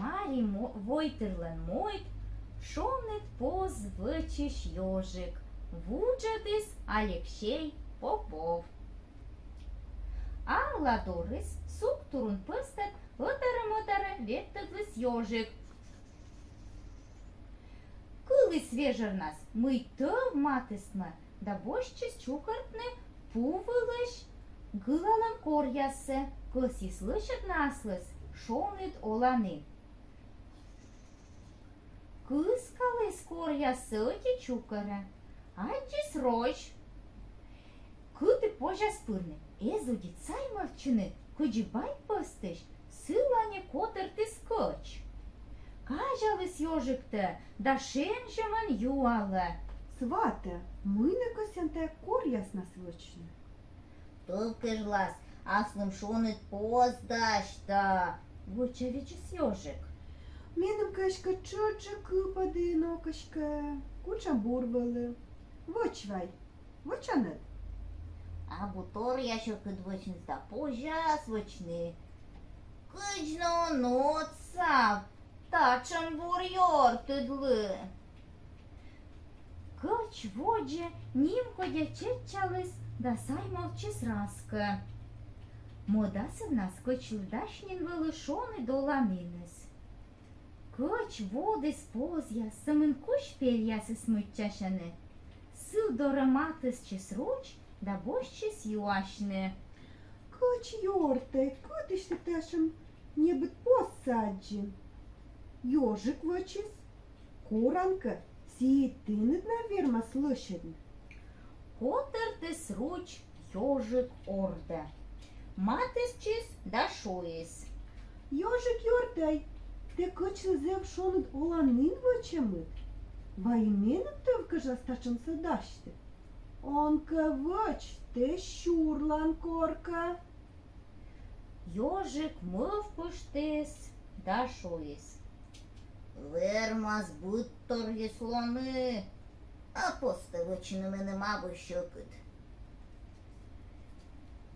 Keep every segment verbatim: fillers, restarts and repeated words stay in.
Мари войтырлӧн мойд — шоныд поз вӧчысь ёжик. Вуджӧдіс Алексей Попов. Алладорйыс сук турун пӧвстӧд ӧтарӧ-мӧдарӧ ветлӧдліс ёжик. Кыліс вежӧрнас, мый тӧв матыстмӧ, да босьтчис чукӧртны пу вылысь гылалӧм коръяссӧ, кӧсйис лӧсьӧдны аслыс шоныд оланін. Кыскаліс коръяссӧ ӧти чукӧрӧ, аддзис розь, кыті позяс пырны. Эз удит саймовтчыны, кыдзи бать пӧвстысь сылань котӧртіс кӧч. Казяліс ёжиктӧ да шензьӧмӧн юалӧ: «Сватӧ, мый нӧ кӧсъян тайӧ коръяснас вӧчны?» «Тӧв кежлас аслым шоныд поз дасьта», — вочавидзис ёжик. «Меным кӧ эськӧ тшӧтш кыпӧдін, но кӧ эськӧ кутшӧм бур вӧлі. Вӧч вай, вӧчан ӧд?» «Абу торъя сьӧкыд вӧчныс да позяс вӧчны. Кыдз нӧ он отсав татшӧм бур ёртыдлы». Кӧч водзӧ нимкодя чеччаліс да саймовтчис раскӧ. Мӧд асывнас кӧчлы дась нин вӧлі шоныд оланіныс. Кӧч водіс позъяс, сӧмын кузь пельясыс мыччысьӧны. Сы дорӧ матыстчис руч да босьтчис юасьны: «Кӧч ёртӧй, кытысь тэ татшӧм небыд позсӧ аддзин?» «Ёжик вӧчис. Коран кӧ, сійӧ тэныд на вермас лӧсьӧдны». Котӧртіс руч ёжик ордӧ, матыстчис да шуис: «Ёжик ёртӧй, тэ кӧчлы зэв шоныд оланін вӧчӧмыд. Вай и меным тӧв кежлас татшӧмсӧ дасьты. Он кӧ вӧч, тэ сюрлан коркӧ». Ёжик мӧвпыштіс да шуис: «Вермас быдторйыс лоны, а позтӧ вӧчны меным абу сьӧкыд».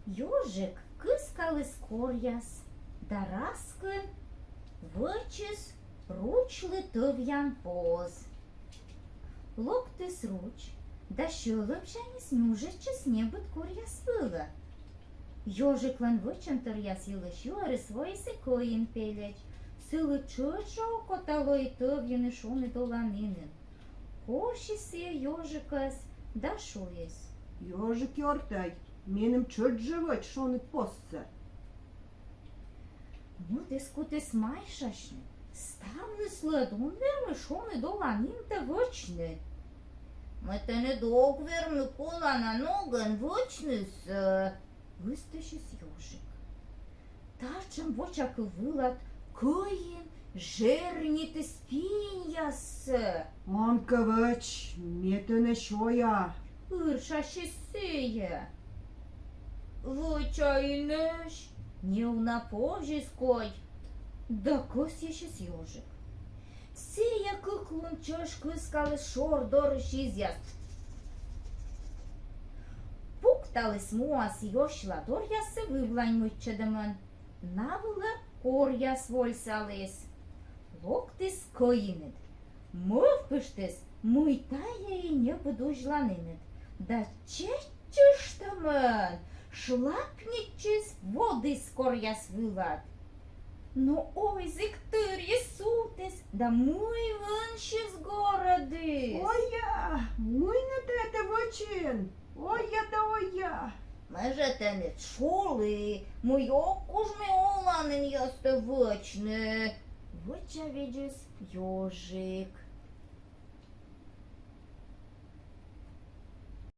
Ёжик кыскаліс коръяс да раскын вӧчис ручлы тӧвъян поз. Локтіс руч да сьӧлӧмсяньыс нюжӧдчис небыд коръяс вылӧ. Ёжиклӧн вӧчӧмторъяс йылысь юӧрыс воис и кӧин пельӧдз. Сылы тшӧтш жӧ окота лои тӧвйыны шоныд оланінын. Корсис сійӧ ёжикӧс да шуис: «Ёжик ёртӧй, меным тшӧтш жӧ вӧч шоныд позсӧ». Мӧдыс кутіс майшасьны: «Ставныслы ӧд он вермы шоныд оланінтӧ вӧчны». «Ме тэныд ог вермы колана ногӧн вӧчнысӧ», — ыстысис ёжик. Татшӧм вочакыв вылад кӧин жернитіс пиньяссӧ. «Он кӧ вӧч, ме тэнӧ сёя», — ыршасис сійӧ. «Вӧча инӧсь», — неуна повзис кодь да кӧсйысис ёжик. Сійӧ кык лун чӧж кыскаліс шор дорысь изъяс, пукталіс муас ёсь ладоръяссӧ вывлань мыччӧдӧмӧн. На вылӧ коръяс вольсаліс. Локтіс кӧиныд. Мӧвпыштіс, мый тайӧ и небыд узьланіныд. Да чеччыштӧмӧн шлапнитчис, водіс коръяс вылад. Но ойзігтыр тырйи сувтіс да мый вынсьыс горӧдіс: «Ойя, мый нӧ тэ тайӧ вӧчин? Ойя да ойя! Ме жӧ тэныд шулі, мый ог куж ме оланінъястӧ вӧчны», — вочавидзис ёжик.